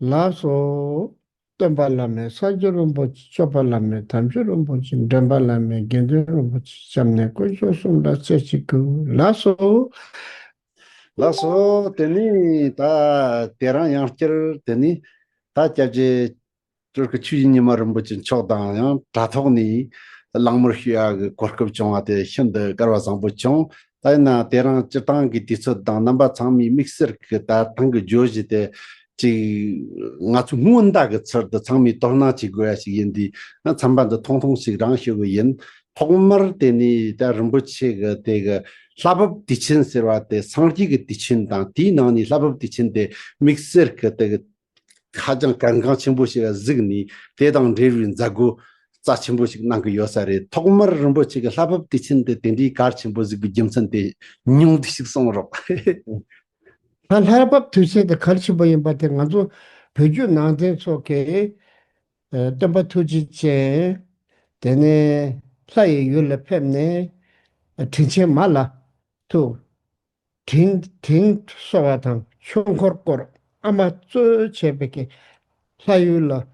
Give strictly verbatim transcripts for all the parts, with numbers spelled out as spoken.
ལགས་སོ། སྟོན་པ་བླ་མེད་ས་སྐྱ་རིན་པོ་ཆེ། སྐྱོབ་པ་བླ་མེད་དམ་ཆོས་རིན་པོ་ཆེ། འདྲེན་པ་བླ་མེད་དགེ་འདུན་རིན་པོ་ཆེ། སྐྱབས་གནས་དཀོན་མཆོག་གསུམ་ལ་རྩེ་གཅིག་གུས། ལགས་སོ། ལགས་སོ། དེ་ནས་ད་དེ་རིང་ཡང་བསྐྱར་དེ་ནས་ད་སྐྱབས་རྗེ་སྤྲུལ་སྐུ་ཆོས་ཀྱི་ཉི་མ་རིན་པོ་ཆེ་མཆོག་དང་ཡང་དྲ་ཐོག་ནས་གླེང་མོལ་ཞུ་ཡག་གི་གོ་སྐབས་བྱུང་བ་དེ་ཤིན་ཏུ་སྐལ་བ་བཟང་པོ་བྱུང་། ད་ཡིན་ན་དེ་རིང་སྤྱིར་བཏང་གི་དུས་ཚོད་དང་རྣམ་པ་ཚང་མའི་དམིགས་བསལ་གྱི་ད་ཐེངས་ཀྱི་བརྗོད་གཞི་དེ་ཅིག་ང་ཚོ་སྔོན་བརྡ་གི་ཚུལ་དུ་ཚང་མས་དོ་སྣང་བྱེད་དགོས་ཡ་ཞིག་ཡིན་དུས། ཚན་པ་འདི་ཐུང་ཐུང་ཞིག་རང་ཞུ་གི་ཡིན། ཐོག་མར་དེ་ནས་ད་རིན་པོ་ཆེ་གི་དེ་གི་ལྷ་བབས་དུས་ཆེན་ཟེར་བ་དེ་སངས་རྒྱས་ཀྱི་དུས་ཆེན་དང་དེའི་ནང་ནས་ལྷ་བབས་དུས་ཆེན་དེ་དམིགས་བསལ་གྱི་དེ་གི་ཧ་ཅང་གལ་འགངས་ཆེན་པོ་ཞིག་གཟིགས་ནས་དེ་དང་འབྲེལ་བའི་མཛད་སྒོ་རྩ་ཆེན་པོ་ཞིག་གནང་གི་ཡོད་ས་རེད། ཐོག་མར་རིན་པོ་ཆེ་གི་ལྷ་བབས་དུས་ཆེན་དེ་དེ་འདྲའི་གལ་ཆེན་པོ་གཟིགས་པའི་རྒྱུ་མཚན་དེ་ཉུང་བསྡུས་ཤིག་གསུང་རོགས། ད་ལྷ་བབས་དུས་ཆེན་དེ་གལ་ཆེན་པོ་ཡིན་པ་དེ་ང་ཚོ་བོད་བརྒྱུད་ནང་བསྟན་ཚོ་གིས་ཨ་སྟོན་པ་ཐུགས་རྗེ་ཅན་དེ་ནས་ལྷ་ཡི་ཡུལ་ལ་ཕེབས་ནས་དྲིན་ཆེན་མ་ལ་ཐུགས་དྲིན་དྲིན་གསོ་བ་དང་ཆོས་འཁོར་བསྐོར། ཨ་མ་གཙོས་བྱས་པའི་གི་ལྷ་ཡུལ་ལ་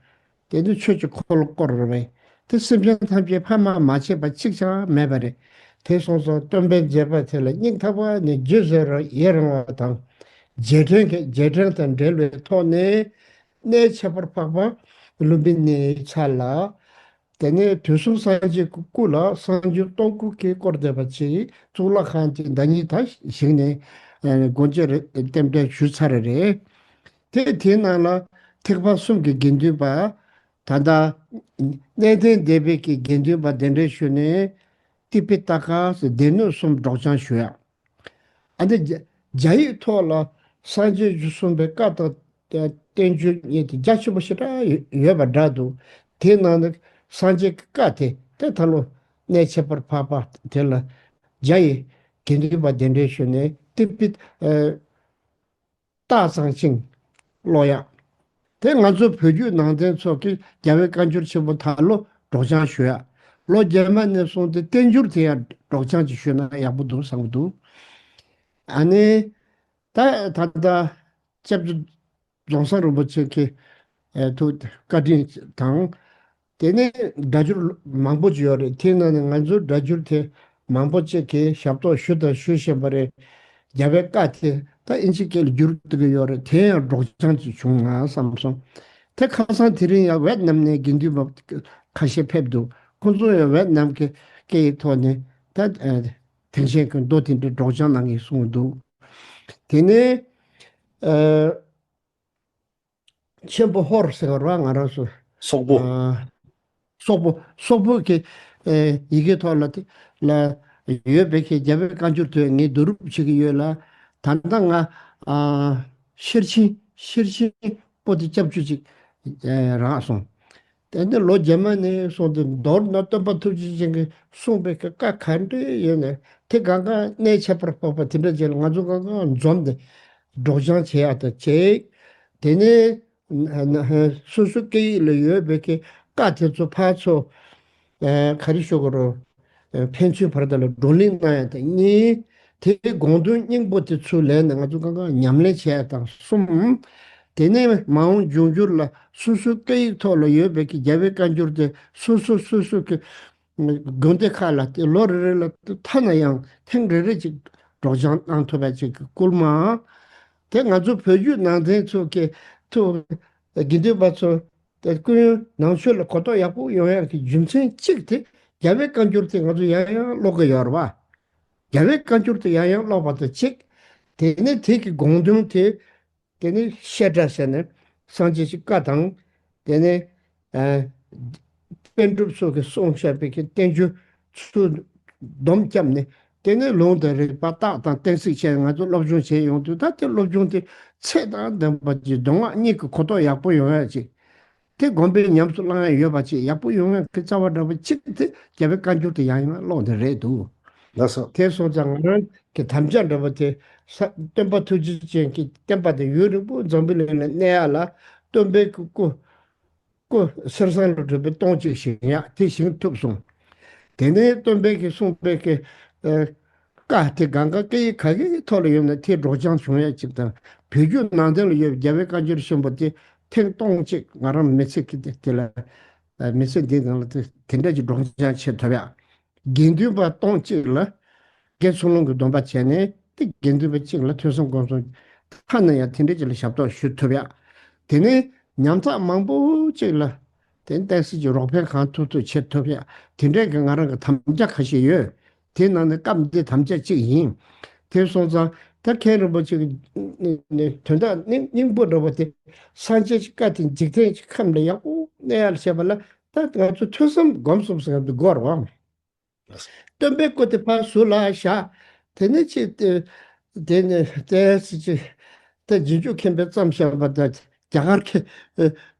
དེ་ནི་ཆོས་ཀྱི་འཁོར་ལོ་བསྐོར་རེད་པས། དེ་སེམས་ཅན་ཐམས་ཅད་ཕ་མར་མ་ཆད་པ་གཅིག་ཀྱང་མེད་པ་རེད། དེ་སོང་ཙང་སྟོན་པའི་མཛད་པ་དེ་ལ་སྙིང་ཐག་པ་ནས་རྗེས་སུ་ཡི་རང་བ་དང་། རྗེས་དྲན་གྱི་རྗེས་དྲན་དང་འབྲེལ་བའི་ཐོག་ནས་གནས་ཁྱད་པར་འཕགས་པ་ལུམ་བི་ནིའི་ཚལ་ལ། དེ་ནས་དུས་གསུམ་སངས་རྒྱས་ཀྱི་སྐུ་ལ་གསང་རྒྱུད་སྟོང་སྐུ་གིས་བསྐོར་བསྡད་པ་ཅིག་གཙུག་ལག་ཁང་གི་བདག་ཉིད་ད་བཞེངས་ནས་ཨ་སྒོ་འབྱེད་རེ་རྟེན་འབྲེལ་ཞུས་ཚར་རེད། དེ་དེའི་ནང་ལ་ཐེག་པ་གསུམ་གྱི་དགེ་འདུན་པ། ད་ལྟ་གནས་བརྟན་སྡེ་པའི་གི་དགེ་འདུན་པ་གདན་འདྲེན་ཞུས་ནས་ཏི་པི་ཏ་ཀ་སྡེ་སྣོད་གསུམ་སྒྲོག་སྦྱང་ཞུ་ཡག་ཨ་ནི་རྒྱ་རྒྱ་ཡིག་ཐོག་ལ་སངས་རྒྱས་བཅུ་གསུམ་པའི་བཀའ་དང་བསྟན་བཅོས་གཉིས་དེ་རྒྱ་ཆེན་པོ་ཞེ་དྲག་ཡོད་པ་འདྲ་འདུག་དེའི་ནང་ནས་སངས་རྒྱས་ཀྱི་བཀའ་དེ་དེ་ད་ལོ་གནས་ཁྱད་པར་འཕགས་པ་དེ་ལ་རྒྱ་ཡི་དགེ་འདུན་པ་གདན་འདྲེན་ཞུས་ནས་ཏི་པི་ཨ་ཏ་ཚང་ཆིང་ཀློག་ཡག་དེ་ང་ཚོ་བོད་བརྒྱུད་ནང་བསྟན་ཚོ་གིས་རྒྱལ་བའི་བཀའ་འགྱུར་ཆེན་པོ་ད་ལོ་སྒྲོག་སྦྱང་ཞུ་ཡག་ལོ་རྗེས་མ་ནས་བཟུང་སྟེ་བསྟན་འགྱུར་དེ་ཡང་སྒྲོག་སྦྱང་ཅིག་ཞུས་ན་ཡག་པོ་འདུག་བསམ་གྱི་འདུག་ཨ་ནི་ད་ད་ལྟ་སྐྱབས་རྗེ་རྫོང་སར་རིན་པོ་ཆེ་གིས་ཨེ་ཐུགས་བཀའ་དྲིན་དང་། དེ་ནས་སྒྲ་སྒྱུར་མང་པོ་ཅིག་ཡོད་རེད། དེའི་ནང་ནས་ང་ཚོའི་སྒྲ་སྒྱུར་དེ་མང་པོ་ཅིག་གིས་ཞབས་ཏོག་ཞུ་དང་ཞུ་བཞིན་པ་རེད། རྒྱལ་བའི་བཀའ་དེ་ད་ཨིན་ཇི་སྐད་ལ་བསྒྱུར་ཐུབ་ཀྱི་ཡོད་རེད། དེ་ཡང་སྒྲོག་སྦྱང་ཅིག་བྱུང་ང་བསམ་སོང་། དེ་ཁ་སང་དེ་རིང་ཡང་ཝེད་ནམ་ནས་དགེ་འདུན་པ་ཁ་ཤས་ཕེབས་འདུག་ཁོང་ཚོ་ཡང་ཝེད་ནམ་གྱི་སྐད་ཡིག་ཐོག་ནས་ད་ཨ་དེང་ཆེན་གྱི་མདོ་དེ་འདྲའི་སྒྲོག་སྦྱང་གནང་གི་གསུངས་འདུག་དེ་ནས་ཨ། ཆེན་པོ་ཧོར་ཟེར་བ་ར་ང་རང་ཚོ། སོག་པོ། ཨ། སོག་པོ། སོག་པོ་གི་ཨེ་ཡི་གེ་ཐོག་ལ་དེ་ལ་ཡོད་པའི་གི་རྒྱལ་བའི་བཀའ་འགྱུར་དེ་ངས་བསྡུ་རུབ་བྱེད་ཀྱི་ཡོད་ལ། ད་ལྟ་ང་ཨ་ཤེར་ཕྱིན་ཤེར་ཕྱིན་པོ་དེ་སྐྱབས་བཅོལ་ཅིག་ཨེ་རག་སོང་། དེ་ནས་ལོ་རྗེས་མ་ནས་བཟུང་སྟེ་མདོར་ན་སྟོན་པ་ཐུགས་རྗེ་ཅན་གྱིས་གསུངས་པའི་གི་བཀའ་ག་འདྲ་ཡོད་ན་དེ་གང་ག་གནས་ཁྱད་པར་འཕགས་པ་དེ་འདྲ་ཅིག་ལ་ང་ཚོ་གང་ག་འཛོམས་ཏེ་སྒྲོག་སྦྱང་བྱེད་ཡག་དང་བྱེད། དེ་ནས་སོ་སོ་སྐད་ཡིག་ལ་ཡོད་པའི་གི་བཀའ་དེ་ཚོ་ཕར་ཚུར་ཨ་ག་རེ་ཞུ་དགོས་རེད། ཨ་ཕན་ཚུན་བར་དུ་ལ་བགྲོ་གླེང་གནང་ཡག་དང་གཉིས། དེའི་དགོངས་དོན་སྙིང་པོ་དེ་ཚུར་ལེན་ནས་ང་ཚོ་གང་ག་ཉམས་ལེན་བྱེད་ཡག་དང་གསུམ། དེ་ནས་མ་འོངས་འབྱུང་འགྱུར་ལ་སོ་སོའི་སྐད་ཡིག་ཐོག་ལ་ཡོད་པའི་གི་རྒྱལ་བའི་བཀའ་འགྱུར་དེ་སོ་སོ་སོ་སོ་གི་དགོན་སྡེ་ཁག་ལ་དེ་ལོ་རེ་རེ་ལ་ཐ་ན་ཡང་ཐེངས་རེ་རེ་ཅིག་སྒྲོག་སྦྱང་གནང་ཐུབ་པ་ཅིག་གི་སྐུལ་མ། དེ་ང་ཚོ་བོད་བརྒྱུད་ནང་བསྟན་ཚོ་གི་ཐུགས་དགེ་འདུན་པ་ཚོ་དེ་ཀུན་ནང་ཆོས་ལ་གོ་རྟོགས་ཡག་པོ་ཡོང་ཡག་གི་རྒྱུ་མཚན་གཅིག་དེ་རྒྱལ་བའི་བཀའ་འགྱུར་དེ་ང་ཚོ་ཡང་ཡང་ཀློག་གི་ཡོད་རེད་བ། རྒྱལ་བའི་བཀའ་འགྱུར་དེ་ཡང་ཡང་ཀློག་པ་དང་གཅིག་དེ་ནས་དེ་གི་དགོངས་དོན་དེ། དེ་ནས་བཤད་གྲྭ་ཟེར་ནས་སངས་རྒྱས་ཀྱི་བཀའ་དང་། དེ་ནས་ཨ་པཎ་གྲུབ་སོགས་ཀྱིས་གསུངས་བཞག་པའི་གི་བསྟན་བཅོས་ཚུར་སྡོམ་བརྒྱབ་ནས། དེ་ནས་ལུང་དང་རིགས་པ་རྟགས་དང་གཏན་ཚིགས་བྱས་ང་ཚོ་སློབ་སྦྱོང་བྱས་ཡོང་དུས། ད་དེ་སློབ་སྦྱོང་དེ་ཚད་དང་ལྡན་པ་ཀྱི་མདོ་སྔགས་གཉིས་ཀྱི་གོ་རྟོགས་ཡག་པོ་ཡོང་ཡག་ཅིག་དེ་དགོན་པའི་ཉམས་སུ་བླང་ཡག་ཡོད་པ་ཅིག་ཡག་པོ་ཡོང་ཡག་གི་རྩ་བ་འདྲ་པོ་གཅིག་དེ་རྒྱལ་བའི་བཀའ་འགྱུར་དེ་ཡང་ཡང་ཀློག་ནི་རེད་འདུག་ལགས་སོ། དེ་སོང་ཙང་ང་རང་གི་དམ་བཅའ་འདྲ་པོ་དེ་ས་སྟོན་པ་ཐུགས་རྗེ་ཅན་གྱི་བསྟན་པ་དེ་ཡུན་རིང་པོ་འཛམ་བུ་གླིང་ལ་གནས་ཡག་ལ། སྟོན་པའི་སྐུ་སྐུ་གསེར་ཟངས་ལ་གྲུབ་པའི་སྟོང་གཅིག་བཞེངས་ཡག་དེ་བཞེངས་ཐུབ་སོང་། དེ་ནས་སྟོན་པའི་གི་གསུངས་པའི་གི་ཨ་བཀའ་དེ་གང་ག་སྐད་ཡིག་ག་གེའི་ཐོག་ལ་ཡོད་ན་དེ་སྒྲོག་སྦྱང་བྱུང་ཡག་ཅིག་དང་། བོད་བརྒྱུད་ནང་བསྟན་ལ་ཡོད་པའི་རྒྱལ་བའི་བཀའ་འགྱུར་ཆེན་པོ་དེ་ ཐེངས་སྟོང་གཅིག་ང་རང་མི་ཚེ་གི་དེ་དེ་ལ་མི་ཚེ་འདིའི་ནང་ལ་དེ་དེ་འདྲ་གྱི་སྒྲོག་སྦྱང་བྱེད་ཐུབ་ཡག་དགེ་འདུན་པ་སྟོང་གཅིག་ལ་དགེ་ཚུལ་སློང་གི་སྡོམ་པ་བྱས་ནས་དེ་དགེ་འདུན་པ་གཅིག་ལ་ཐོས་བསམ་སྒོམ་གསུམ་ཐ་ན་ཡང་དེ་འདྲ་གཅིག་ལ་ཞབས་ཏོག་ཞུ་ཐུབ་ཡག་དེ་ནས་ཉམ་ཐག་མང་པོ་གཅིག་ལ་དེ་ཏོག་ཙམ་གྱི་རོགས་ཕན་གང་ཐུབ་ཐུབ་བྱེད་ཐུབ་ཡག་དེ་འདྲའི་གི་ང་རང་གི་དམ་བཅའ་ཁ་ཤས་ཡོད། དེ་ནང་ནས་སྐབས་འདི་དམ་བཅའ་གཅིག་ཡིན། དེ་སོང་ཙང་ད་མཁན་རིན་པོ་ཆེ་གི་ནི་ནི་དོན་དག་སྙིང་སྙིང་པོ་འདྲ་བོ་དེ་སངས་རྒྱས་ཀྱི་བཀའ་དེ་འཇིག་རྟེན་གྱི་ཁམས་ལ་ཡག་པོ་གནས་ཡག་བྱེད་པ་ལ་ད་ང་ཚོ་ཐོས་བསམ་སྒོམ་གསུམ་ཟེར་བ་འདི་དགོས་རེད་བ། སྟོན་པའི་སྐུ་དེ་ཕར་ཟུར་ལ་བཞག་དེ་ནས་ཅི་དེ་ནས་ཏོག་ཙམ་ཅི་ད་རྗེས་འཇུག་མཁན་པོས་བརྩམས་བཞག་པ་དང་རྒྱ་གར་མཁན་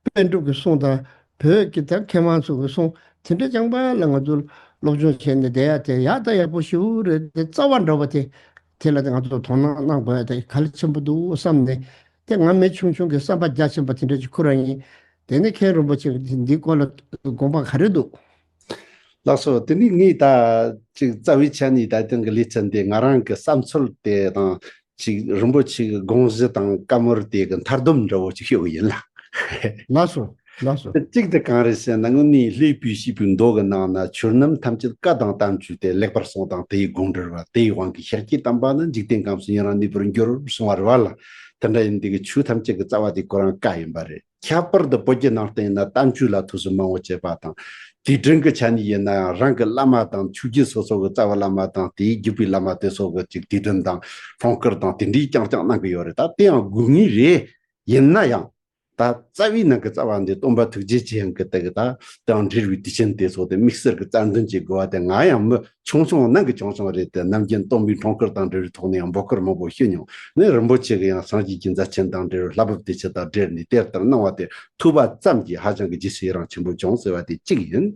པཎ་གྲུབ་ཀྱི་གསུང་དང་བོད་ཀྱི་ད་མཁས་དབང་ཚོ་གི་གསུང་དེ་འདྲ་རྐྱང་པ་ལ་ང་ཚོ་སློབ་སྦྱོང་བྱས་ནས་བསྡད་ཡག་དེ་ཡག་དང་ཡག་པོ་ཞེ་པོ་རེད། དེ་རྩ་བ་འདྲ་བ་དེ་དེ་ལ་ང་ཚོ་དོ་སྣང་གནང་དགོས་ཡག་དེ་གལ་ཆེན་པོ་འདུག་བསམ་ནས་དེ་ང་མི་ཆུང་ཆུང་གི་བསམ་པ་རྒྱ་ཆེན་པོ་དེ་འདྲ་ཞིག་ཁུར་བ་ཡིན། དེ་ནས་མཁན་རིན་པོ་ཆེ་འདིའི་སྐོར་ལ་དགོངས་པ་ག་རེ་འདུག་ལགས་སོ། དེ་ནི་ངས་ད་ཅིག་རྩ་བའི་ཆ་ནས་ད་ཐེངས་ཀྱི་ལེ་ཚན་འདི་ང་རང་གི་བསམ་ཚུལ་དེ་དང་ཅིག་རིན་པོ་ཆེ་གི་དགོངས་གཞི་དང་བཀའ་མོལ་དེ་གི་མཐར་སྡོམ་འདྲ་བོ་ཅིག་ཤོད་ཀྱི་ཡིན་ལ། ལགས་སོ། ལགས་སོ། གཅིག་དེ་གང་རེད་ཟེར་ན་དངོས་གནས་ལྷའི་བུས་བྱས་པའི་མདོ་གི་ནང་ན་ཆོས་རྣམས་ཐམས་ཅད་བཀའ་དང་དམ་ཆོས་ཏེ། ལེགས་པར་གསུངས་དང་དེ་ཡི་དགོངས་འགྲེལ་བ། དེ་ཡི་དབང་གིས་ཤཱཀྱའི་དམ་པ་ནི་འཇིག་རྟེན་ཁམས་སུ་ཡུན་རིང་གནས་པར་འགྱུར་གསུང་བ་རེད་བ་ལ། དེ་འདྲ་ཡིན་དུས་ཀྱི་ཆོས་ཐམས་ཅད་ཀྱི་རྩ་བ་དེ་ཁོ་རང་བཀའ་ཡིན་པ་རེད། ཁྱད་པར་དུ་བོད་བརྒྱུད་ནང་བསྟན་ཡིན་ན་བསྟན་བཅོས་ལ་ཐུགས་སུ་མང་བོ་བྱེད་པ་དང་། དུས་དྲན་གྱི་ཆ་ནས་ཡིན་ན་ཡང་རང་གི་བླ་མ་དང་ཆོས་བརྒྱུད་སོ་སོ་གི་རྩ་བའི་བླ་མ་དང་དེའི་བརྒྱུད་པའི་བླ་མ་དེ་ཚོ་གི་ཅིག་དུས་དྲན་དང་འཁྲུངས་སྐར་དང་དེ་འདྲའི་རྐྱང་རྐྱང་གནང་གི་ཡོད་རེད། ད་དེ་ཡང་དགོས་ངེས་རེད། ཡིན་ན་ཡང་ད་རྩ་བའི་ནང་གི་རྩ་བ་འདི་སྟོན་པ་ཐུགས་རྗེ་ཅན་གྱི་དེ་གི་ད་དང་འབྲེལ་བའི་དུས་ཆེན་དེ་ཚོ་དེ་དམིགས་བསལ་གྱི་རྩ་འདོན་བྱེད་དགོས་པ་དེ་ང་ཡང་མི་ཆུང་ཆུང་ནང་གི་ཆུང་ཆུང་རེད་དེ། ནམ་རྒྱུན་སྟོན་པའི་འཁྲུངས་སྐར་དང་འབྲེལ་བའི་ཐོག་ནས་ཡང་འབོད་སྐུལ་མང་པོ་ཞུས་མྱོང་། ནས་རིན་པོ་ཆེ་གི་ཡང་སངས་རྒྱས་ཀྱི་མཛད་ཆེན་དང་འབྲེལ་བའི་བསླབ་བབ་དེ་ཆེད་དང་འབྲེལ་ནས་དེ་ལྟར་གནང་བ་དེ་ཐོས་པ་ཙམ་གྱིས་ཧ་ཅང་གི་རྗེས་སུ་ཡི་རང་ཆེན་པོ་བྱུང་ཟེར་བ་དེ་གཅིག་ཡིན།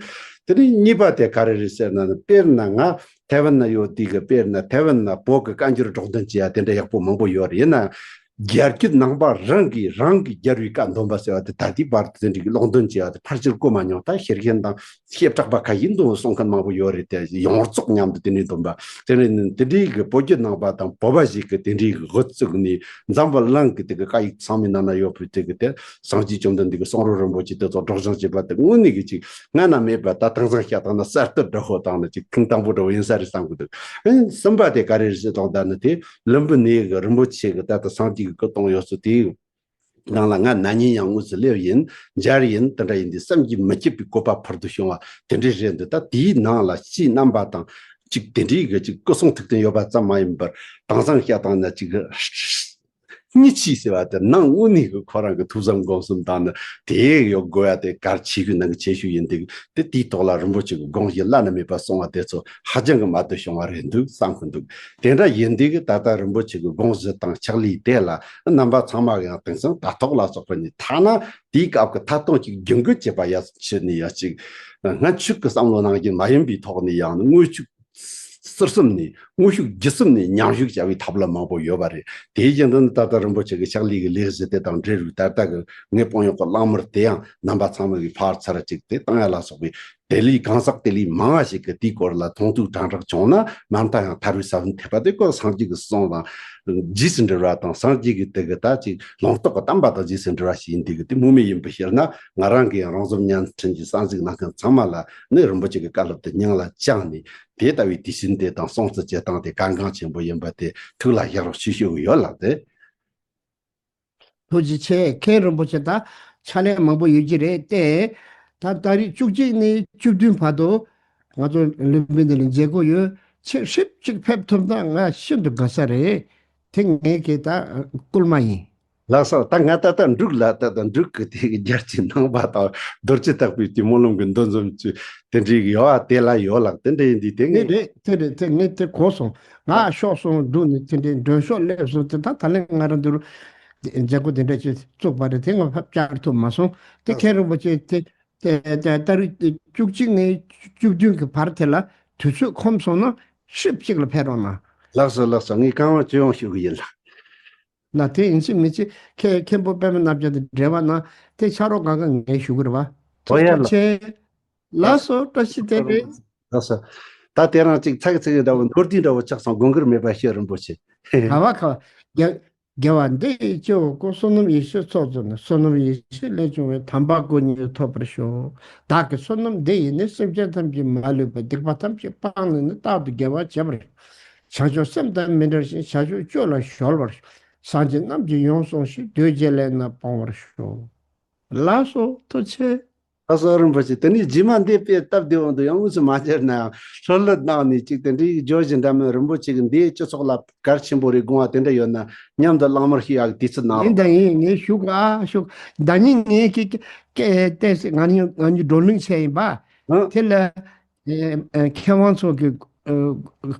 དེ་ནས་གཉིས་པ་དེ་ག་རེ་རེད་ཟེར་ན། དཔེར་ན་ང་ཐའེ་ཝན་ན་ཡོད་དུས་ཀྱི་དཔེར་ན་ཐའེ་ཝན་ན་བོད་ཀྱི་བཀའ་འགྱུར་སྒྲོག་འདོན་བྱེད་ཡ་དེ་འདྲ་ཡག་པོ་མང་པོ་ཡོད་རེད། ཡིན་ན་རྒྱལ་ཁབ་ནང་པ་རང་གིས་རང་གི་རྒྱལ་བའི་བཀའ་འདོན་པ་ཟེར་བ་དེ་ད་ལྟའི་བར་དུ་དེ་འདྲའི་ཀློག་འདོན་བྱེད་ཡ་དེ་ཕལ་ཆེར་གོ་མ་མྱོང་། ད་ཤེར་མཁན་དང་བཤད་གྲྭ་པ་ཁ་ཤས་འདུག་གསུང་མཁན་མང་པོ་ཡོད་རེད་དེ། ཡོངས་རྫོགས་མཉམ་དུ་དེ་འདྲའི་འདོན་པ་དེ་ནས་དེ་འདྲའི་གི་བོད་བརྒྱུད་ནང་པ་དང་བོད་པ་ཞིག་གི་དེ་འདྲའི་གི་འགོ་བཙུགས་ནས་འཛམ་བུ་གླིང་གི་དེ་གི་བཀའ་ཡིག་ཚང་མའི་ནང་ན་ཡོད་པའི་དེ་གི་དེ་སངས་རྒྱས་བཅོམ་ལྡན་འདས་ཀྱི་གསུང་རབ་རིན་པོ་ཆེ་དེ་ཚོ་སྒྲོག་སྦྱང་བྱེད་པ་དེ་དངོས་གནས་ཀྱི་ཅིག་སྔ་ན་མེད་པ་ད་དེང་སང་ཤ་སྟག་ན་གསར་གཏོད་འདྲ་བོ་དང་ནི་ཅིག་ཐེངས་དང་པོ་འདྲ་བོ་ཡིན་ས་རེད་བསམ་གི་འདུག་ཨ་ནི་གསུམ་པ་དེ་ག་རེ་རེད་ཟེར་དང་ད་ནི་དེ་ལུམ་བི་ནི་གི་རིན་པོ་ཆེ་གི་ད་ལྟ་སངས་རྒྱས་ཀྱི་སྐུ་གཏོང་ཡོད་ཚུལ་དེའི་ནང་ལ་ང་ན་ནིང་ཡང་དངོས་སུ་སླེབས་ཡིན། མཇལ་ཡིན། དེ་འདྲ་ཡིན་དུས་བསམ་གྱིས་མི་ཁྱབ་པའི་གོ་བ་ཕུལ་དུ་བྱུང་བ་དེ་འདྲའི་རེད་འདུག་ད་དེའི་ནང་ལ་ཕྱིའི་རྣམ་པ་དང་ཅིག་དེ་འདྲའི་གི་ཅིག་སྐུ་གསུང་ཐུགས་རྟེན་ཡོད་པ་ཙམ་མ་ཡིན་པར་དེང་སང་ཤ་སྟག་ན་ཅིག་གཉིད་ཆེས་ཟེར་བ་དེ་ནང་དངོས་གནས་ཀྱི་ཁོ་རང་གི་ཐུགས་བསམ་སྒོམ་གསུམ་དང་ནི་དེ་ཡོད་དགོས་ཡ་དེ་གལ་ཆེ་ཤོས་ནང་གི་ཆེ་ཤོས་ཡིན་དུས་དེ་དེའི་ཐོག་ལ་རིན་པོ་ཆེ་གི་དགོངས་གཞི་བླ་ན་མེད་པ་གསུང་བ་དེ་ཚོ་ཧ་ཅང་གི་མ་བསྡུ་བྱུང་བ་རེད་འདུག་བསམ་གི་འདུག་དེ་འདྲ་ཡིན་དུས་ཀྱི་ད་ལྟ་རིན་པོ་ཆེ་གི་དགོངས་གཞི་དང་ཕྱག་ལས་དེ་ལ་རྣམ་པ་ཚང་མ་གི་ཡང་དེང་སང་དྲ་ཐོག་ལ་སོགས་པ་ནས་ཐ་ན་དེའི་སྐབས་ཀྱི་ཐད་གཏོང་གཅིག་རྒྱུན་འཁྱོངས་བྱེད་པ་ཡ་ཕྱིར་ནས་ཡ་གཅིག་སྔ་ཕྱོགས་ཀྱི་བསམ་བློ་ནང་བཞིན་མ་ཡིན་པའི་ཐོག་ནས་ཡང་དངོས་ཤུགས་ཟུར་གསུམ་ནས་དངོས་ཤུགས་བརྒྱུད་གསུམ་ནས་མཉམ་ཞུགས་བྱ་བའི་ཐབས་ལམ་མང་པོ་ཡོད་པ་རེད། དེའི་རྒྱུན་དུ་ནི་ད་ལྟ་རིན་པོ་ཆེ་གི་ཕྱག་ལས་ཀྱི་ལས་གཞི་དེ་དང་འབྲེལ་བའི་ད་ལྟ་གི་ངའི་དཔང་ཡོག་གི་གླེང་མོལ་དེ་ཡང་རྣམ་པ་ཚང་མ་གིས་ཕར་ཚུར་ཅིག་དེ་བཏང་ཡ་ལ་སོགས་པའི་དེ་ལས་གང་ཟག་དེ་ལས་མང་བ་ཞིག་གིས་དེའི་སྐོར་ལ་མཐོང་ཐོས་དྲན་རེག་བྱུང་ན་མ་མཐའ་ཡང་ཐར་པའི་ས་བོན་ཐེབས་པ་དེ་ཀོ་སངས་རྒྱས་ཀྱི་གསུང་དང་རྗེས་སུ་འབྲེལ་བ་དང་སངས་རྒྱས་ཀྱི་དེ་གི་ད་ཅིག་ལུང་རྟོགས་ཀྱི་བསྟན་པ་དང་རྗེས་སུ་འབྲེལ་བ་ཞིག་ཡིན་དུས་ཀྱི་དེ་དམིགས་མེད་ཡིན་པའི་ཕྱིར་ན་ང་རང་གི་ཡང་རོང་ཟོམ་བརྙན་འཕྲིན་གྱི་གསན་གཟིགས་གནང་མཁན་ཚང་མ་ལ་ནི་རིན་པོ་ཆེ་གི་བཀའ་སློབ་དེ་སྙིང་ལ་བཅངས་ནས། དེ་ལྟ་བུའི་དུས་ཆེན་དེ་དང་སྲུང་བརྩི་བྱེད་སྟངས་དེ་གལ་འགངས་ཆེན་པོ་ཡིན་པ་དེ་ཐུགས་ལ་བཞག་རོགས་ཞུ་ཞུ་གི་ཡོད་ལགས་ཏེ། ཐུགས་རྗེ་ཆེ། མཁན་རིན་པོ་ཆེ་ད་ཕྱག་ལས་མང་པོ་ཡོད་ཀྱི་རེད་དེ། ད་ཏ་རིག་བཅུ་གཅིག་ནས་བཅུ་བདུན་བར་དུ་ང་ཚོ་ལུམ་བི་ནི་ལ་མཇལ་སྐོར་ཡོད། ཁྱེད་ཧྲིབ་ཅིག་ཕེབས་ཐུབ་ན་ང་ཤིན་ཏུ་དགའ་ས་རེད། དེ་ངའི་གི་ད་སྐུལ་མ་ཡིན། ལགས་སོ། ད་ང་ད་ལྟ་འབྲུག་ལ་ད་ལྟ་འབྲུག་གི་དེ་གི་རྒྱལ་གྱི་ནང་པ་དང་རྡོ་རྗེ་ཐེག་པའི་དེ་སྨོན་ལམ་གྱི་འདུ་འཛོམས་ཀྱི་དེ་འདྲའི་གི་ཡོད་ཨ། དེ་ལ་ཡོད་ལགས། དེ་འདྲ་ཡིན་དུས་དེ་དེ་ངས་རེད་དེ་རེད་དེ་ངས་དེ་གོ་སོང་། ང་ཤོག་སོང་འདུག་ནས་དེ་འདྲའི་མགྲོན་ཤོག་སླེབས་སོང་དེ་ད་ད་ལན་ང་རང་འདི་རུ་མཛད་སྒོ་དེ་འདྲ་ཅིག་བཙུགས་པ་རེད། དེ་ང་ཕར་བཅར་ཐུབ་མ་སོང་། དེ་མཁན་རིན་པོ་ཆེ་དེ་དེ་དེ་ཏ་རིག་བཅུ་གཅིག་ནས་བཅུ་བདུན་གྱི་བར་དེ་ལ་དུས་ཚོད་ཁོམ་སོང་ན་ཧྲིབ་ཅིག་ལ་ཕེབས་རོགས་གནང་། ལགས་སོ་ལགས་སོ། ངས་གང་མང་ཅི་ཡོང་ཞུ་གི་ཡིན་ལགས། ལ་དེ་ཡིན་གཅིག་མིན་གཅིག་མཁན་མཁན་པོ་པདྨ་རྣམ་རྒྱལ་དང་འབྲེལ་བ་གནང་། དེ་ཕྱག་རོགས་གང་ག་ངས་ཞུ་གི་རེད་བ། ཨོ་ཡ་ཐུགས་རྗེ་ཆེ། ལགས་སོ། བཀྲ་ཤིས་བདེ་ལེགས། ལགས་སོ། ད་དེ་རང་གཅིག་ཚག་ཚིག་འདྲ་བོ་མདོར་བསྡུས་འདྲ་བོ་ཆགས་སོང་། དགོངས་འགལ་མེད་པ་ཞུ་རིན་པོ་ཆེ། ག་བ་ག་བ། རྒྱ་ དགེ་བ་འདི་ཡིས་སྐྱེ་བོ་ཀུན། བསོད་ནམས་ཡེ་ཤེས་ཚོགས་རྫོགས་ནས། བསོད་ནམས་ཡེ་ཤེས་ལས་བྱུང་བའི། དམ་པ་སྐུ་གཉིས་ཐོབ་པར་ཤོག་བདག་གི་བསོད་ནམས་འདི་ཡིས་ནི། སེམས་ཅན་ཐམས་ཅད་མ་ལུས་པ། སྡིག་པ་ཐམས་ཅད་སྤངས་ནས་ནི། རྟག་ཏུ་དགེ་བ་བྱེད་པར་ཤོག་བྱང་ཆུབ་སེམས་དང་མི་འབྲལ་ཞིང་། བྱང་ཆུབ་སྤྱོད་ལ་གཞོལ་བར་ཤོག་སངས་རྒྱས་རྣམས་ཀྱིས་ཡོངས་བཟུང་ཞིང་། གདུལ་བྱའི་ལས་རྣམས་སྤང་བར་ཤོག་ལགས་སོ། ཐུགས་རྗེ་ཆེ། ལགས་སོ་རིན་པོ་ཆེ། དེ་ནས་རྗེས་མ་འདི་དཔེ་སྟབས་བདེ་བོ་འདུག་ཡང་དངོས་སུ་མ་མཇལ་ན་ཡང་ལྷོད་ལྷོད་གནང་ནས་ཅིག་དེ་འདྲའི་བརྗོད་བཞིན་འདྲ་མིན། རིན་པོ་ཆེ་གི་འདིའི་སྤྱི་ཚོགས་ལ་གལ་ཆེན་པོ་རེད་དགོངས་པ་དེ་འདྲ་ཡོད་ན་མཉམ་དུ་གླེང་མོལ་ཞུ་ཡག་དུས་ཚོད་གནང་ཡིན། རོགས། ད་ཡིན། ངས་ཞུ་ག་ཨ་ཞུ། ད་ནི་ངས་ཀྱི་ཀྱི་ཀྱི་བལྟས་ཟིན། ང་གཉིས་ང་གཉིས་བགྲོ་གླེང་བྱས་ཡིན་པ། ཧང་། དེ་ལ་ཨེ་ཨེ་མཁས་དབང་ཚོ་གི་ཨ་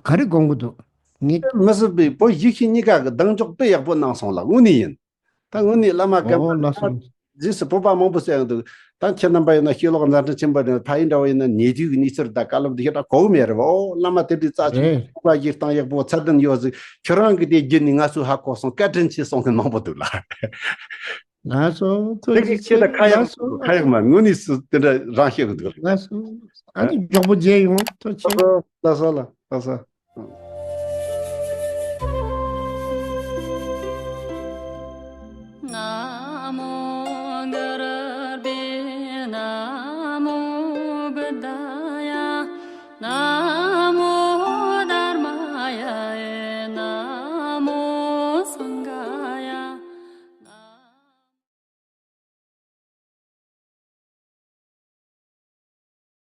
ག་རེ་དགོངས་གི་འདུག་ངས། མི་སྲིད་པའི་བོད་གཞིས་བྱེས་གཉིས་ཀ་གི་གདེང་འཇོག་དཔེ་ཡག་པོ་གནང་སོང་ལ། དངོས་གནས་ཡིན། ད་དངོས་གནས་བླ་མ་སྐལ་ཨོ་ལགས་སོ། རྗེས་སུ་བོད་པ་མང་པོ་ཟེར་ཡང་འདུག་ད་ཁྱེད་རྣམ་པ་ཡིན་ན་ཤེས་ལོག་མཛད་འཕྲིན་ཆེན་པོ་རེད། ཕ་ཡུལ་འདྲ་བོ་ཡིན་ན་ཉེ་དུས་ཀྱི་གནས་ཚུལ་དང་བཀའ་སློབ་འདི་ཞེ་དྲག་གོ་གི་མེད་རེད་བ། ཨོ་བླ་མ་དེ་འདྲའི་རྩ་ཆེན་རེད། བོད་པ་གཞིས་བཏང་ཡག་པོ་ཚད་ལྡན་ཡོད་ཟིག་ཁྱོད་རང་གི་དེ་བརྒྱུད་ནས་ང་ཚོས་ཧ་གོ་སོང་། བཀའ་དྲིན་ཆེ་གསུང་མཁན་མང་པོ་འདུག་ལ། ལགས་སོ། ཐུགས་རྗེ་དེ་གི་ཆེ། ཁྱེད་ད་ཁ་ཡག་ལགས་སོ། ཁ་ཡག་མ་དངོས་གནས་སུ་དེ་འདྲ་རང་ཤེས་གི་འདུག་ལགས་སོ། ཨ་ནི་མགྱོགས་པོ་མཇལ་ཡོང་། ཐུགས་རྗེ་ཆེ། ལགས་སོ་ལགས་སོ།